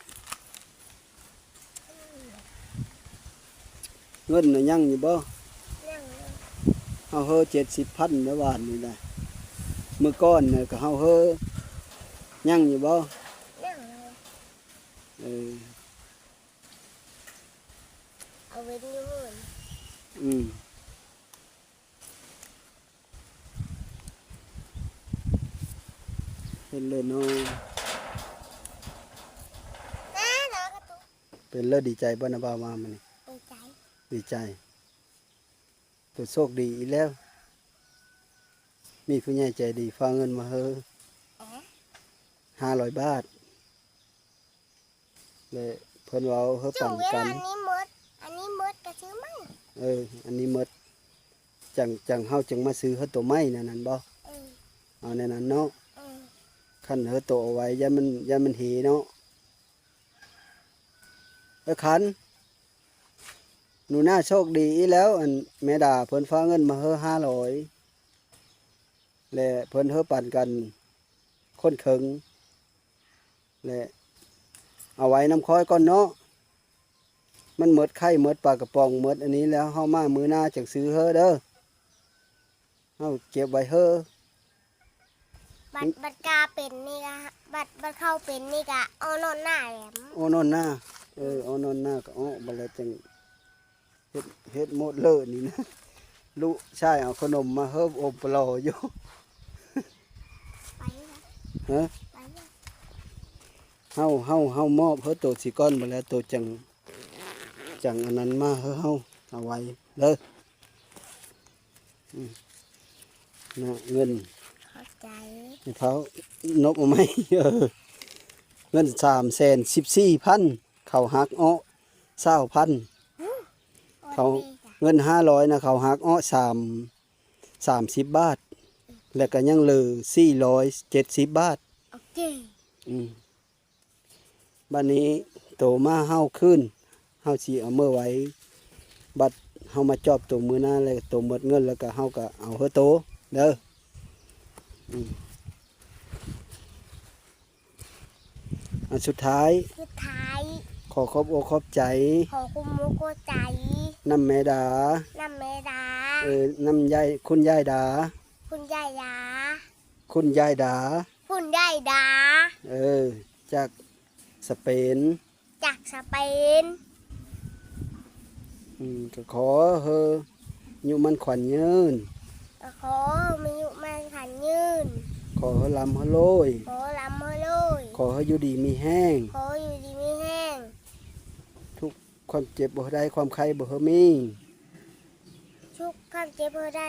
ເງິນນະຍັງຢູ່ບໍ່? ຍັງຢູ່. ເຮົາເຮີເຈັດສິບພັນເມື່ອວານນີ້ນະ ມື້ກ່ອນນະກໍເຮົາເຮີ ຍັງຢູ່ບໍ່? ຍັງຢູ່. ເອີ ເອົາເວັນຢູ່ເຮືອນ. ອືມ. ເຫັນເລີຍເນາະ. ເປັນເລີຍ ດີໃຈບໍ່ນະບ່າວມາມື້ນີ້? ດີໃຈ ດີໃຈ. ໂຕໂຊກດີອີກແລ້ວ ມີຜູ້ໃຫຍ່ໃຈດີຝາກເງິນມາເຮີ ເອີ ຫ້າຮ້ອຍບາດ. ແລະເພິ່ນເວົ້າເຮີປັນກັນ ອັນນີ້ໝົດ ອັນນີ້ໝົດກໍຊື້ໃໝ່. ເອີ ອັນນີ້ໝົດ ຈັ່ງ ຈັ່ງເຮົາຈຶ່ງມາຊື້ເຮີໂຕໃໝ່ແນວນັ້ນບໍ່? ເອີ ເອົາແນວນັ້ນເນາະ. ເອີ ຄັນເຮີໂຕເອົາໄວ້ ຢ້ານມັນ ຢ້ານມັນເຫເນາະ. ເອີ ຄັນ ໜູນາໂຊກດີອີກແລ້ວ ອັນແມ່ດາເພິ່ນຝາກເງິນມາເຮີຫ້າຮ້ອຍ ແລະເພິ່ນເຮີປັນກັນຄົນເຄິ່ງ. ແລະເອົາໄວ້ນຳຂ້ອຍກ່ອນເນາະ ມັນໝົດໄຂ່ ໝົດປາກະປ໋ອງ ໝົດອັນນີ້ແລ້ວ ເຮົາມາມື້ໜ້າຈັ່ງຊື້ເຮີເດີ ເຮົາເກັບໄວ້ເຮີ. ບັດ ບັດກາເປັນນີ້ກະ ບັດ ບັດເຂົ້າເປັນນີ້ກະ ເອົານອນໜ້າແຫຼມ ເອົານອນໜ້າ. ເອີ ເອົານອນໜ້າກໍເອົາ ບັດແລ້ວຈັ່ງ ເຮັດ ເຮັດໝົດເລີຍນີ້ນະ ລູກຊາຍເອົາຂະໜົມມາເຮີອົມປະຫຼໍຢູ່. ໄປລະ ຮະ ໄປລະ ເຮົາ ເຮົາ ເຮົາມອບເຮີໂຕຊິກ່ອນ ບັດແລ້ວໂຕຈັ່ງ ຈັ່ງອັນນັ້ນມາເຮີເຮົາ ເອົາໄວ້ເດີ. ອືມ ນະ ເງິນ ຂອບໃຈ ໃຫ້ເຂົານົບເອົາໃໝ່. ເອີ ເງິນສາມແສນສິບສີ່ພັນ ເຂົາຫັກເອາະຊາວພັນ ເຂົາ ເງິນຫ້າຮ້ອຍນະ ເຂົາຫັກເອາະສາມ ສາມສິບບາດ ແລ້ວກໍຍັງເຫຼືອສີ່ຮ້ອຍເຈັດສິບບາດ. ໂອເຄ ອືມ ບັດນີ້ໂຕມາເຮົາຄືນ ເຮົາຊິເອົາເມືອໄວ້ ບັດເຮົາມາຈອບໂຕມື້ໜ້າ ແລ້ວໂຕໝົດເງິນ ແລ້ວກໍເຮົາກໍເອົາເຮີໂຕເດີ. ອືມ ອັນສຸດທ້າຍ ສຸດທ້າຍ ຂໍຂອບອົກຂອບໃຈ ຂໍຂອບອົກຂອບໃຈ ນຳແມ່ດາ ນຳແມ່ດາ ເອີ ນຳຍາຍ ຄຸນຍາຍດາ ຄຸນຍາຍດາ ຄຸນຍາຍດາ ຄຸນຍາຍດາ ເອີ ຈາກສະເປນ ຈາກສະເປນ. ອືມ ກໍຂໍເຮີອາຍຸໝັ້ນຂວັນຍືນ ກໍຂໍມີອາຍຸໝັ້ນຂວັນຍືນ ຂໍເຮີລ່ຳເຮີລວຍ ຂໍລ່ຳເຮີລວຍ ຂໍເຮີຢູ່ດີມີແຮງ ຂໍຢູ່ດີມີແຮງ ທຸກຄວາມເຈັບບໍ່ໃຫ້ໄດ້ ຄວາມໄຂ້ບໍ່ໃຫ້ມີ ທຸກຄວາມເຈັບບໍ່ໃຫ້ໄດ້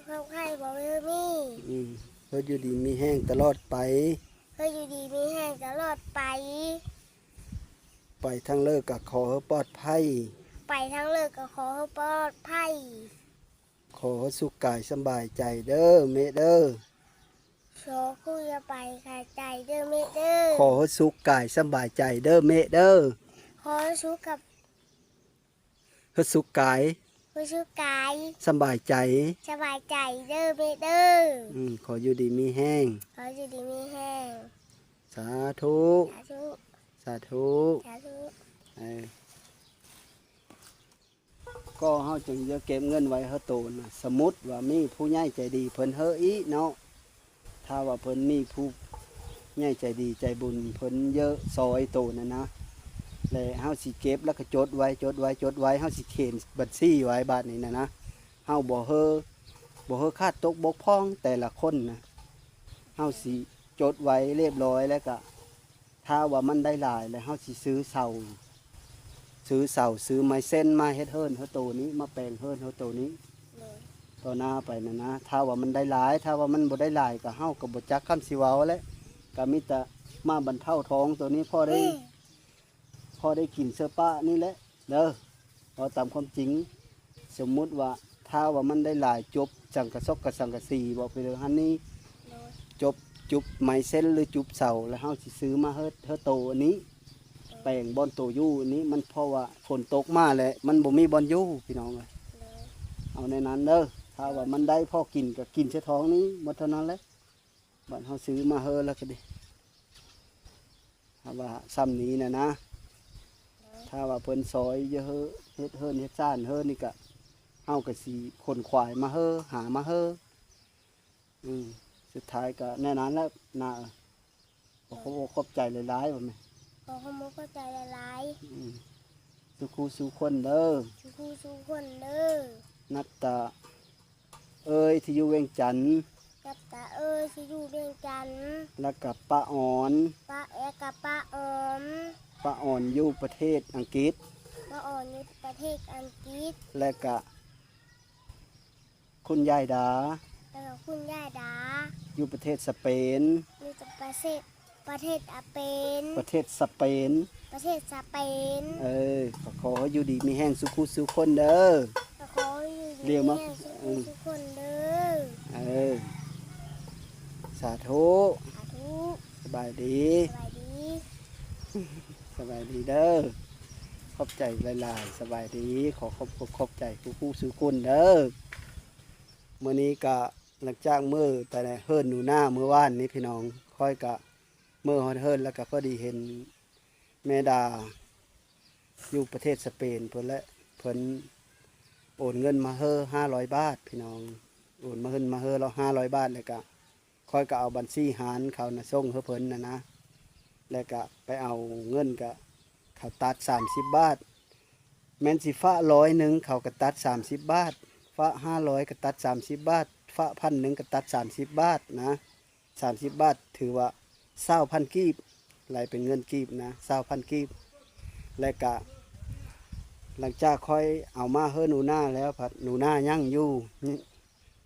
ຄວາມໄຂ້ບໍ່ໃຫ້ມີ. ອືມ ເຮີຢູ່ດີມີແຮງຕະຫຼອດໄປ ເຮີຢູ່ດີມີແຮງຕະຫຼອດໄປ. ໄປທາງເລີກະຂໍເຮີປອດໄພ ໄປທາງເລີກະຂໍເຮີປອດໄພ. ຂໍເຮີສຸກກາຍສຳບາຍໃຈເດີເມະເດີ ຂໍຄຸຍໄປຂາຍໃຈເດີເມະເດີ ຂໍເຮີສຸກກາຍສຳບາຍໃຈເດີເມະເດີ ຂໍເຮີສຸກກັບ ເຮີສຸກກາຍ ເຮີສຸກກາຍ ສຳບາຍໃຈ ສະບາຍໃຈເດີເມະເດີ. ອືມ ຂໍຢູ່ດີມີແຮງ ຂໍຢູ່ດີມີແຮງ. ສາທຸ ສາທຸ ສາທຸ ສາທຸ. ເອີ ກໍເຮົາຈຶ່ງຈະເກັບເງິນໄວ້ເຮີໂຕນະ ສະມຸດວ່າມີຜູ້ໃຫຍ່ໃຈດີເພິ່ນເຮີອີກເນາະ ຖ້າວ່າເພິ່ນມີຜູ້ໃຫຍ່ໃຈດີໃຈບຸນເພິ່ນເຢີຊ່ອຍໂຕນັ້ນນະ ແລະເຮົາຊິເກັບ ແລ້ວກໍຈົດໄວ້ ຈົດໄວ້ ຈົດໄວ້ ເຮົາຊິຂຽນບັນຊີໄວ້ບາດນີ້ນະນະ ເຮົາບໍ່ເຮີ ບໍ່ເຮີຂາດຕົກບົກຜ່ອງແຕ່ລະຄົນນະ ເຮົາຊິຈົດໄວ້ລຽບລ້ອຍ ແລ້ວກະ ຖ້າວ່າມັນໄດ້ຫຼາຍແລ້ວ ເຮົາຊິຊື້ເສົາ ຊື້ເສົາ ຊື້ໄມ້ເສັ້ນມາເຮັດເຮືອນເຮົາໂຕນີ້ ມາແປງເຮືອນເຮົາໂຕນີ້ ໂດຍ ຕໍ່ໜ້າໄປນະນະ. ຖ້າວ່າມັນໄດ້ຫຼາຍ ຖ້າວ່າມັນບໍ່ໄດ້ຫຼາຍ ກະເຮົາກະບໍ່ຈັກຄຳຊິເວົ້າແຫຼະ ກະມີແຕ່ມາບັນເທົາທ້ອງໂຕນີ້ ພໍໄດ້ ພໍໄດ້ກິນເສືອປະນີ້ແຫຼະເດີ ເວົ້າຕາມຄວາມຈິງ. ສົມມຸດວ່າ ຖ້າວ່າມັນໄດ້ຫຼາຍ ຈົບສັງກະສົກກະສັງກະສີ ເວົ້າໄປເລີຍຫັ້ນນີ້ ໂດຍ ຈົບ ຈຸບໄມ້ເສັ້ນ ຫຼື ຈຸບເສົາ ແລ້ວເຮົາຊິຊື້ມາເຮັດ ເຮັດໂຕອັນນີ້ ໂດຍ ແປງບ່ອນໂຕຢູ່ອັນນີ້ ມັນເພາະວ່າຝົນຕົກມາແລ້ວ ມັນບໍ່ມີບ່ອນຢູ່ ພີ່ນ້ອງເອີຍ ໂດຍ ເອົາແນວນັ້ນເດີ. ຖ້າວ່າມັນໄດ້ພໍກິນ ກະກິນໃສ່ທ້ອງນີ້ໝົດເທົ່ານັ້ນແຫຼະ. ບາດເຮົາຊື້ມາເຮີແລ້ວກະດີ ຖ້າວ່າຊ່ຳນີ້ນະນະ ໂດຍ ຖ້າວ່າເພິ່ນຊ່ອຍເຮັດເຮືອນເຮັດຊານເຮີນີ້ກະ ເຮົາກະຊິຂົນຂວາຍມາເຮີ ຫາມາເຮີ. ອືມ ສຸດທ້າຍກະແນວນັ້ນແຫຼະນາ. ຂໍຂອບອົກຂອບໃຈຫຼາຍໆ ວ່າແມ່. ຂໍຂອບອົກຂອບໃຈຫຼາຍໆ ອືມ ສູ່ຄູ່ສູ່ຄົນເດີ ສູ່ຄູ່ສູ່ຄົນເດີ. ນັບຕາເອີຍທີ່ຢູ່ວຽງຈັນ ນັບຕາເອີຍທີ່ຢູ່ວຽງຈັນ ແລ້ວກະປ້າອອນ ປ້າ ແລ້ວກະປ້າອອນ ປ້າອອນຢູ່ປະເທດອັງກິດ ປ້າອອນຢູ່ປະເທດອັງກິດ ແລ້ວກະ ຄຸນຍາຍດາ ແລ້ວກໍຄຸນຍາຍດາ ຢູ່ປະເທດສະເປນ ຢູ່ປະເທດ ປະເທດອາເປນ ປະເທດສະເປນ ປະເທດສະເປນ. ເອີ ກໍຂໍໃຫ້ຢູ່ດີມີແຮງສູ່ຄູ່ສູ່ຄົນເດີ ກໍຂໍໃຫ້ຢູ່ດີມີແຮງສູ່ ເອີ ສູ່ຄົນເດີ. ເອີ ສາທຸ ສາທຸ. ສະບາຍດີ ສະບາຍດີ ສະບາຍດີເດີ ຂອບໃຈຫຼາຍໆ ສະບາຍດີ. ຂໍຂອບອົກຂອບໃຈຄູ່ຄູ່ສູ່ຄົນເດີ. ມື້ນີ້ກະ ຫຼັງຈາກມື້ໄປເຮືອນໜູນາມື້ວານນີ້ພີ່ນ້ອງ ຂ້ອຍກະເມືອຮອດເຮືອນ ແລ້ວກະພໍດີເຫັນແມ່ດາຢູ່ປະເທດສະເປນພຸ້ນແຫຼະ ເພິ່ນໂອນເງິນມາເຮີຫ້າຮ້ອຍບາດພີ່ນ້ອງ ໂອນມາເຮີ ມາເຮີລາວຫ້າຮ້ອຍບາດ ແລ້ວກະ ຂ້ອຍກໍເອົາບັນຊີຮ້ານເຂົານະສົ່ງໃຫ້ເພິ່ນນະນະ ແລ້ວກໍໄປເອົາເງິນ ກໍເຂົາຕັດສາມສິບບາດ ແມ່ນຊິຝາກຮ້ອຍໜຶ່ງ ເຂົາກໍຕັດສາມສິບບາດ ຝາກຫ້າຮ້ອຍກໍຕັດສາມສິບບາດ ຝາກພັນໜຶ່ງກໍຕັດສາມສິບບາດນະ ສາມສິບບາດ ຖືວ່າຊາວພັນກີບ ໄລ່ເປັນເງິນກີບນະ ຊາວພັນກີບ. ແລ້ວກະຫຼັງຈາກຂ້ອຍເອົາມາເຮີໜູນາແລ້ວ ພັດໜູນາຍັງຢູ່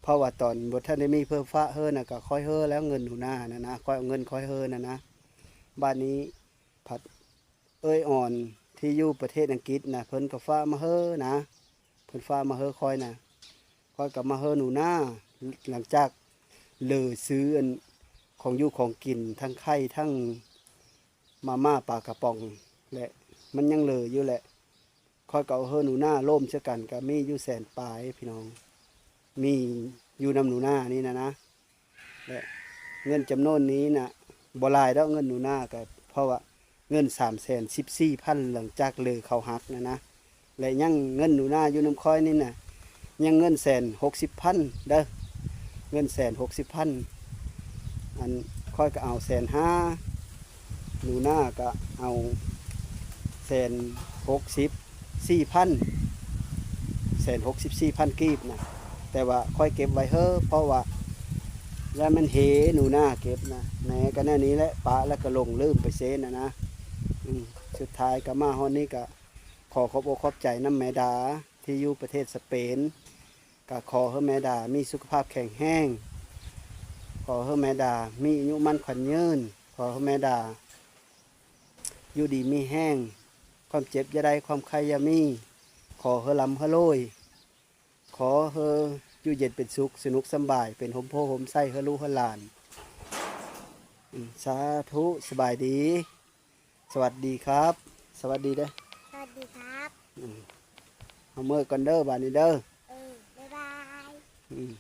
ເພາະວ່າຕອນບໍ່ທັນໄດ້ມີເພື່ອຝາກເຮີນະ ກໍຂ້ອຍເຮີແລ້ວເງິນໜູນານະນະ ຂ້ອຍເອົາເງິນຂ້ອຍເຮີນະນະ. ບາດນີ້ພັດເອື້ອຍອອນທີ່ຢູ່ປະເທດອັງກິດນະ ເພິ່ນກໍຝາກມາເຮີນະ ເພິ່ນຝາກມາເຮີຂ້ອຍນະ ຂ້ອຍກໍມາເຮີໜູນາ ຫຼັງຈາກເຫຼືອຊື້ອັນຂອງຢູ່ຂອງກິນ ທັງໄຂ່ ທັງມາມ່າ ປາກະປ໋ອງ ແລະ ມັນຍັງເຫຼືອຢູ່ແຫຼະ ຂ້ອຍກໍເອົາເຮີໜູນາລວມໃສ່ກັນ ກໍມີຢູ່ແສນປາຍພີ່ນ້ອງ ມີຢູ່ນຳໜູນານີ້ນະນະ. ແລະ ເງິນຈຳນວນນີ້ນະ ບໍ່ຫຼາຍດອກ ເງິນໜູນາ ກໍເພາະວ່າເງິນສາມແສນສິບສີ່ພັນ ຫຼັງຈາກເຫຼືອເຂົາຫັກນະນະ ແລະ ຍັງເງິນໜູນາຢູ່ນຳຂ້ອຍນີ້ນະ ຍັງເງິນແສນຫົກສິບພັນເດີ ເງິນແສນຫົກສິບພັນ ອັນຂ້ອຍກໍເອົາແສນຫ້າ ໜູນາກໍເອົາແສນຫົກສິບສີ່ພັນ ແສນຫົກສິບສີ່ພັນກີບນະ ແຕ່ວ່າຂ້ອຍເກັບໄວ້ເຮີ ເພາະວ່າຢ້ານມັນເຮ ໜູນາເກັບນະ ແມ່ກໍແນວນີ້ແຫຼະ ປະແລ້ວກໍຫຼົງລືມໄປເຊັ່ນນະນະ. ອືມ ສຸດທ້າຍກໍມາຮອດນີ້ກໍ ຂໍຂອບອົກຂອບໃຈນຳແມ່ດາທີ່ຢູ່ປະເທດສະເປນ ກໍຂໍໃຫ້ແມ່ດາມີສຸຂະພາບແຂງແຮງ ຂໍໃຫ້ແມ່ດາມີອາຍຸໝັ້ນຂວັນຍືນ ຂໍໃຫ້ແມ່ດາຢູ່ດີມີແຮງ ຄວາມເຈັບຢ່າໄດ້ ຄວາມໄຂ້ຢ່າມີ ຂໍໃຫ້ລ່ຳໃຫ້ລວຍ ຂໍໃຫ້ຢູ່ເຢັນເປັນສຸກ ສະໜຸກສຳບາຍ ເປັນຮົ່ມໂພຮົ່ມໄຊໃຫ້ລູກໃຫ້ຫຼານ. ອືມ ສາທຸ ສະບາຍດີ ສະຫວັດດີຄັບ ສະຫວັດດີເດີ ສະຫວັດດີຄັບ. ອືມ ເຮົາເມືອກ່ອນເດີ ບາດນີ້ເດີ ເອີ ບາຍບາຍ. ອືມ.